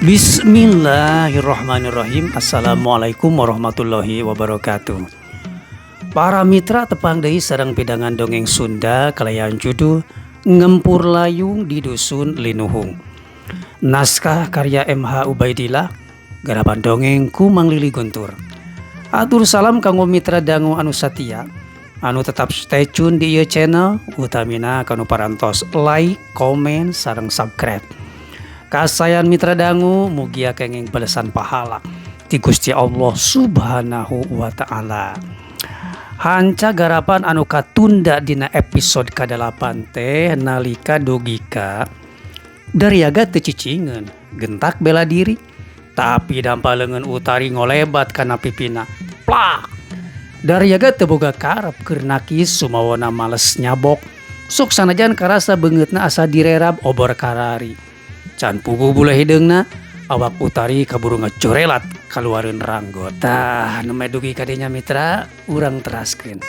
Bismillahirrahmanirrahim. Assalamualaikum warahmatullahi wabarakatuh. Para mitra, tepang deui sareng pidangan dongeng Sunda kalayan judul Ngempur Layung di Dusun Linuhung. Naskah karya MH Ubaidillah, garapan dongeng ku Mang Lili Guntur. Atur salam kanggo mitra dangu anu satia, anu tetap stay tune di ieu channel, utamina kanu parantos like, komen, sareng subscribe. Kasayan mitra dangu, mugia kenging balesan pahala ti Gusti Allah Subhanahu wa Ta'ala. Hanca garapan anu katunda dina episode ka-8 teh nalika dugika Daryaga teu cicingeun gentak bela diri, tapi dampa leungeun Utari ngolebat kana pipina. Plak! Daryaga teu boga karep keur nakis, sumawona males nyabok. Sok sanajan karasa beungeutna asa direrab obor karari. Can puguh bule hideungna, awak Utari kaburu ngacorelat kaluareun ranggot. Tah, nu dugi ka dinya mitra, urang teraskeun.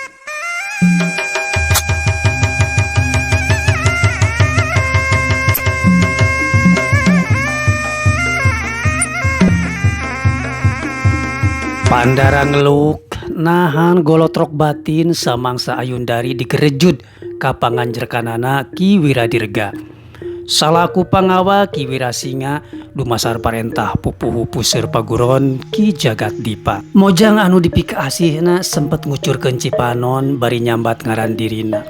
Pandara ngeluk nahan golotrok batin samangsa Ayundari digerejud ka panganjerkanana Ki Wiradirga. Salaku pangawa Ki Wirasinga dumasar parentah pupuhu puseur paguron Ki Jagatdipa. Mojang anu dipikaasihna sempet ngucurkeun cipanon bari nyambat ngaran dirina.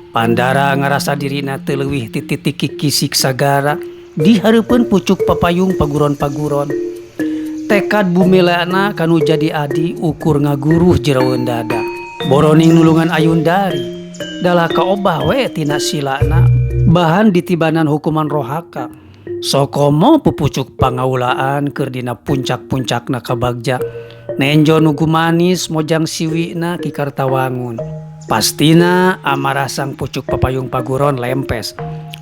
Pandara ngarasa dirina teu leuwih ti titik kikisik sagara di hareupeun pucuk papayung paguron-paguron. Tekad bumelana kanu jadi adi ukur ngaguruh jeroeun dada. Boroning nulungan Ayundari dalah kaobah we tina silana bahan ditibanan hukuman rohaka. Sokomo pupucuk pangaulaan keur dina puncak-puncakna kabagja. Nenjo nugu manis mojang siwina Ki Kartawangun. Pastina amarah sang pucuk papayung paguron lempes.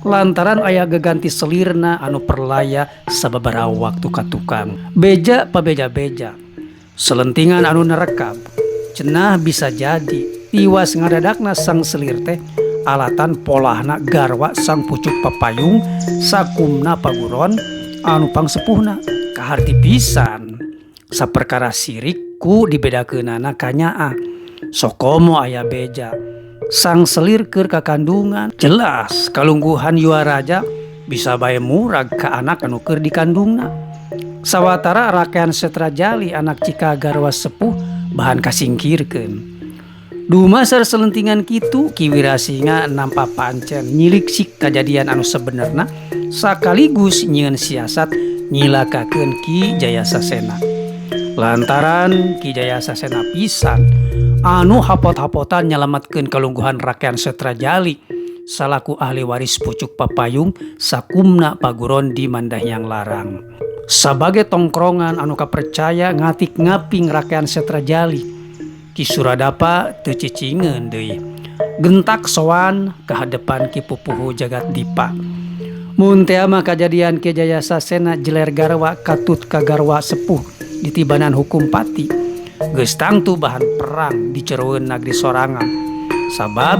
Lantaran aya geganti selirna anu perlaya sababaraha waktu ka tukang. Beja pabeja-beja. Selentingan anu nerekam. Cenah bisa jadi tiwas ngadadakna sang selir teh alatan polahna garwa sang pucuk papayung sakumna paguron anu pangsepuhna kaharti pisan. Saperkara sirik ku dibedakeunana kanyaah. Sokomo aya beja. Sang selir keur kakandungan jelas kalungguhan yuaraja bisa bae murag ka anak anu keur dikandungna. Sawatara rakean Setrajali anak cika garwa sepuh bahan kasingkirkeun. Dumasar selentingan kitu Ki Wirasinga nampa pancen nyiliksik kajadian anu sebenerna sakaligus nyieun siasat nyilakakeun Ki Jayasasena. Lantaran Ki Jayasasena pisan anu hapot-hapotan nyalametkeun kalungguhan rakean Setrajali salaku ahli waris pucuk papayung sakumna paguron di Mandahyang Larang. Sabagai tongkrongan anu kapercaya ngatik ngaping rakean Setrajali, Ki Suradapa teu cicingeun deui. Gentak sowan ka hadepan Ki Pupuhu Jagatdipa. Mun teh mah kajadian Ki Jayasasena jeler garwa katut ka garwa sepuh ditibanan hukum pati. Geus tangtu bahan perang di jeroeun nagri sorangan. Sabab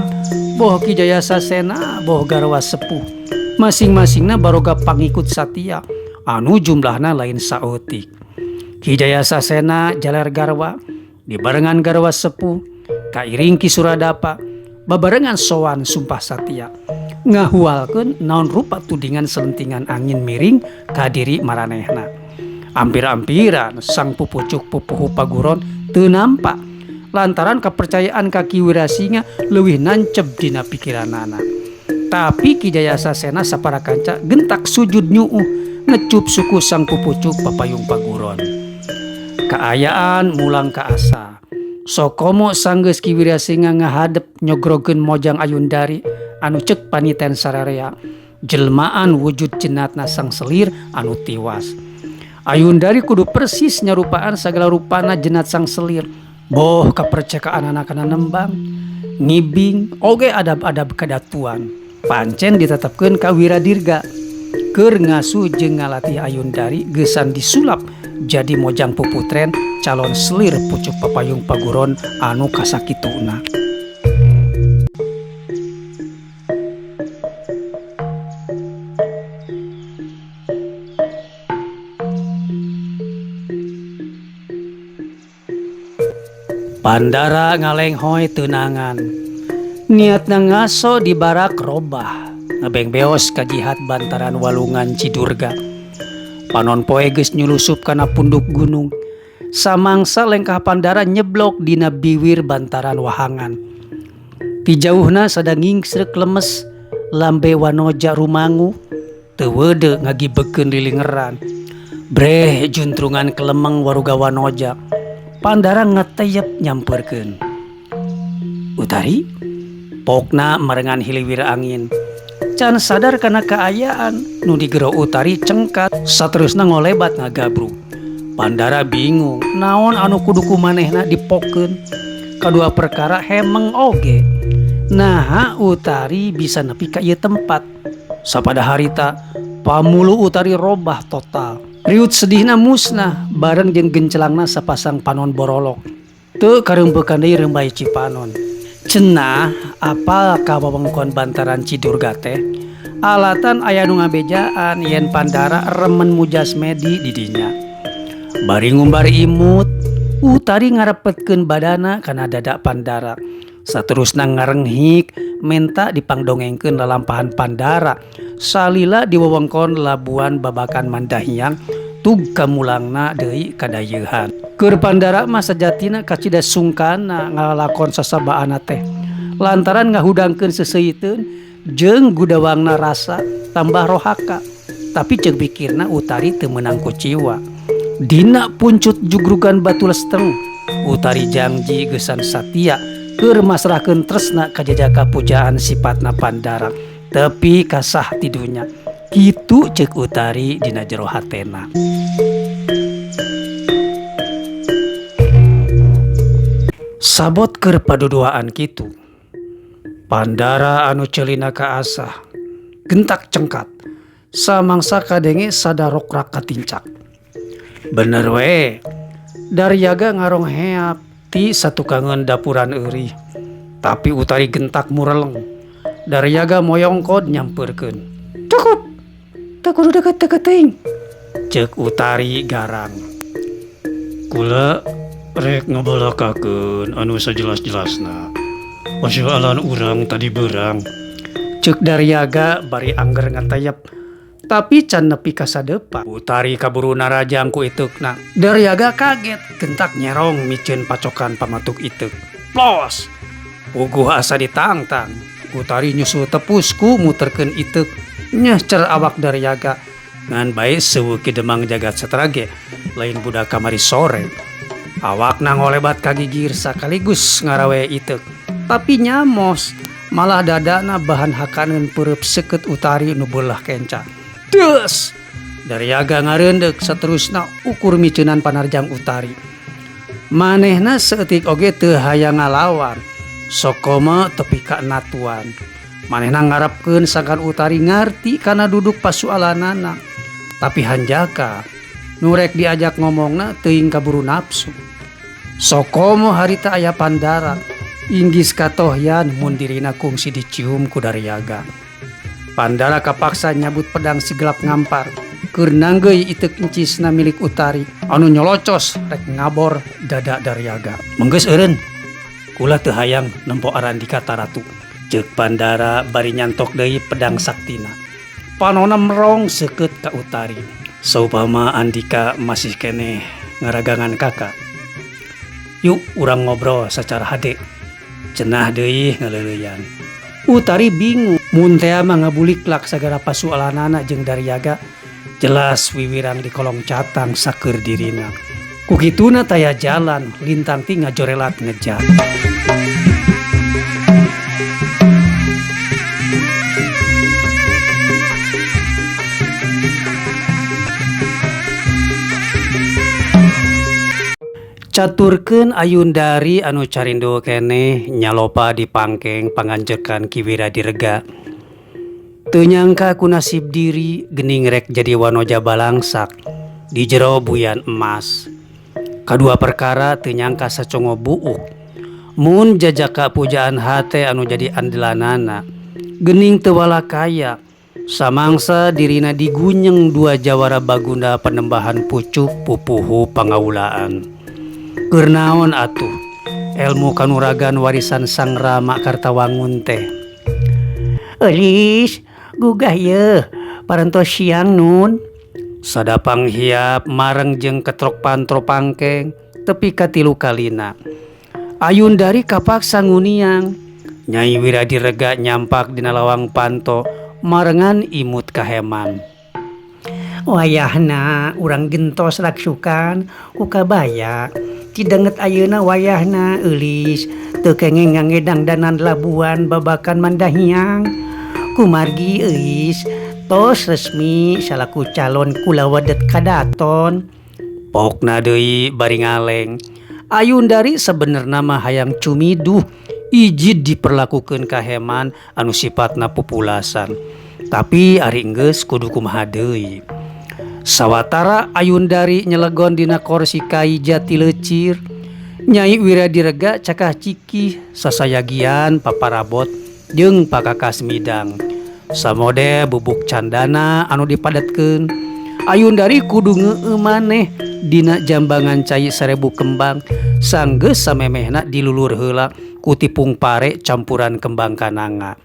boh Ki Jayasasena boh garwa sepuh masing-masingna baroga pangikut satia anu jumlahna lain saeutik. Ki Jayasasena jaler garwa dibarengan garwa sepuh kairing Ki Suradapa babarengan sowan sumpah satia ngahualkeun naon rupa tudingan selentingan angin miring ka diri maranehna. Ampir-ampiran sang pupucuk pupuhu paguron teu nampak lantaran kepercayaan ka Ki Wirasinga leuwih nancep dina pikiranana. Tapi Ki Jayasasena sapara kanca gentak sujud nyuuh ngecup suku sang pupucuk papayung paguron. Kaayaan mulang kaasa. Sokomo sanggeus Ki Wirasinga ngahadep nyogrogeun mojang Ayundari anu ceuk paniten sararea jelmaan wujud cenatna sang selir anu tiwas. Ayundari kudu persis nyarupaan sagala rupana jenat sang selir. Boh kapercakaanana kana nembang, ngibing, oge adab-adab kadatuan. Pancen ditetepkeun ka Wiradirga. Keur ngasuh jeung ngalatih Ayundari geusan disulap jadi mojang puputren calon selir pucuk papayung paguron anu kasakituna. Pandara ngalenghoy teunangan. Niatna ngaso di barak robah, ngebengbeos ka jihad bantaran walungan Cidurga. Panon poe geus nyulusup kana punduk gunung. Samangsa lengkah Pandara nyeblok dina biwir bantaran wahangan. Ti jauhna sada ngingsreuk lemes lambe wanoja rumangu teu weudeu ngagibekeun lilingeran. Breh juntrungan kelemeng waruga wanoja. Pandara ngeteyep nyamperkeun. Utari pokna marengan hiliwir angin. Can sadar kana kaayaan nu digero Utari cengkat saterusna ngolebat ngagabrug. Pandara bingung naon anu kudu ku manehna dipokeun. Kadua perkara hemeng oge. Naha Utari bisa nepi ka ieu tempat. Sapada harita pamulu Utari robah total. Riut sedihna musnah bareng jeung gencelangna sapasang panon borolok. Teu kareumpekan deui rembay Cipanon. Cenah apal ka wewengkon bantaran Cidurga teh. Alatan aya nu ngabejaan yen Pandara remen mujasmedi di dinya. Bari ngumbar imut, Utari ngarepetkeun badana kana dada Pandara. Saterusna ngarenghik menta dipangdongengkeun lalampahan Pandara. Salila di wewengkon Labuan Babakan Mandahyang tug kamulangna deui kadayeuhan. Keur Pandara mah sajatina kacida sungkana ngalalakon sasabaanna teh. Lantaran ngahudangkeun seseuiteun jeung gudawangna rasa tambah rohaka. Tapi ceuk pikirna Utari teu meunang kuciwa. Dina puncut jugrugan batu lesteng, Utari jangji geusan satia keur masrahkeun tresna ka jajaka pujaan sipatna Pandara. Tepi kasah tidunya. Kitu ceuk Utari dina jero hatena. Sabot keur paduduaan kitu. Pandara anu ceulina kaasah, gentak cengkat, samangsa kadenge sadarokrak katincak. Bener we, Daryaga ngarong heap ti satukangeun dapuran eurih. Tapi Utari gentak mureleng. Daryaga moyongkod nyampeurkeun. Cukup, teu kudu deket-deket teuing. Ceuk Utari garang. Kula rek ngabalakakeun anu sajelas-jelasna. Pasoalan urang tadi beurang. Ceuk Daryaga bari angger ngatayep. Tapi can nepi ka sadepa. Utari kaburu narajang ku iteukna. Daryaga kaget, gentak nyerong miceun pacokan pamatuk iteuk. Plos! Puguh asa ditangtang. Utari nyusul tepus ku muterkeun iteuk. Nyehcer awak Daryaga. Ngan bae seueuh Ki Demang Jagat Setrage, lain budak kamari sore. Awakna ngolebat ka gigir sakaligus ngarawe iteuk. Tapi nyamos, malah dadana bahan hakaneun peureub seukeut Utari nu beulah kenca. Deus! Daryaga ngareundeuk saterusna ukur miceunan panarjang Utari. Manehna saeutik oge teu hayang ngalawan. Sokoma tepi ka natuan. Manehna ngarepkeun sangkan Utari ngarti kana duduk pasualanana. Tapi hanjaka nu rek diajak ngomongna teuing kaburu nafsu. Sokomo harita aya Pandara. Inggis katohyan mun dirina kungsi dicium ku Daryaga. Pandara kapaksa nyabut pedang sigelap ngampar. Keur nanggeuy iteuk encisna milik Utari anu nyolocos rek ngabor dada Daryaga. Menggeus eureun. Kula teu hayang nempo Arandika taratu. Ceuk Pandara bari nyantok deui pedang saktina. Panona merong seukeut ka Utari. Saupama Andika masih keneh ngaragangan kakak. Yuk urang ngobrol sacara hade. Cenah deui ngaleuleuyan. Utari bingung mun tea mah ngabuliklak sagala pasualanana jeung Daryaga. Jelas wiwirang di kolong catang saker dirina. Ku kituna taya jalan lintang ti ngajorelat ngejar. Caturkeun Ayundari anu carindo keneh nyalopa di pangkeng panganjekan Ki Wiradirga. Teu nyangka ku nasib diri geuning rek jadi wanoja balangsak. Di jero buyan emas. Kadua perkara teu nyangka sacongo buuk. Mun jajaka pujaan hate anu jadi andelanana. Gening teu walakaya. Samangsa dirina digunyeng dua jawara bagunda panembahan pucuk pupuhu pangaulaan. Keur naon atuh elmu kanuragan warisan Sang Rama Kartawangun teh. Eulis, gugah yeuh, parantos siang nun. Sadapang hiap mareng jeung ketrok pantro pangkeng tepi ka tilu kalina. Ayundari kapaksa nguniang. Nyai Wiradirega nyampak dina lawang panto marengan imut kaheman. Wayahna urang gentos raksukan ku kabaya. Cidenget ayeuna wayahna eulis teu kenging ngangedang-danan Labuan babakan Mandahyang. Kumargi euis tos resmi salaku calon kulawadet kadaton. Pokna deui bari ngaleng. Ayundari sebenerna mah hayang cumiduh ijid diperlakukeun ka Heman anu sifatna pupulasan. Tapi ari enggeus kudu kumaha deui. Sawatara Ayundari nyelegon dina korsi kai jati leucir, Nyai Wiradirega cakah cikih sasayagian paparabot jeung pakakas midang. Samode bubuk candana anu dipadetkeun. Ayundari kudu ngeueum maneh dina jambangan cai 1000 kembang sanggeus samemehna dilulur heula ku tipung pare campuran kembang kananga.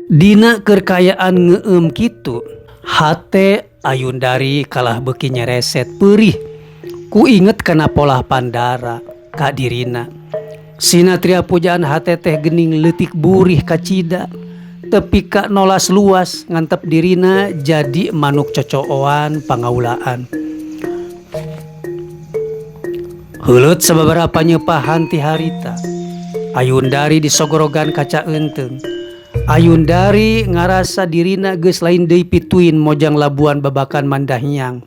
Dina keur kaayaan ngeueum kitu, hate Ayundari kalah beuki nyereset peurih ku inget kana polah pandara ka dirina. Sinatria pujaan hate teh geuning leutik burih kacida tepi ka nolas luas ngantep dirina jadi manuk cocooan pangaulaan. Heuleut sababaraha nyepahan ti harita. Ayundari disogorogan kaca eunteung. Ayundari ngarasa dirina geus lain deui pituin mojang Labuan babakan Mandahyang,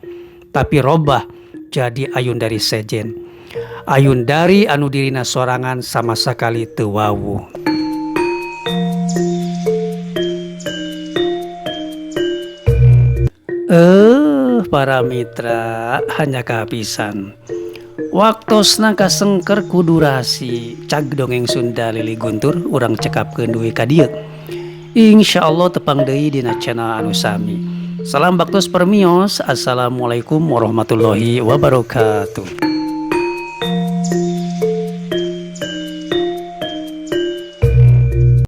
tapi robah jadi Ayundari sejen. Ayundari anu dirina sorangan sama sakali teu wawuh. Para mitra hanya kehabisan. Waktosna kasengker ku durasi cag dongeng Sunda Lili Guntur urang cekapkeun dugi ka dieu. Insyaallah tepang deui dina channel anu sami. Salam baktos permios. Assalamualaikum warahmatullahi wabarakatuh.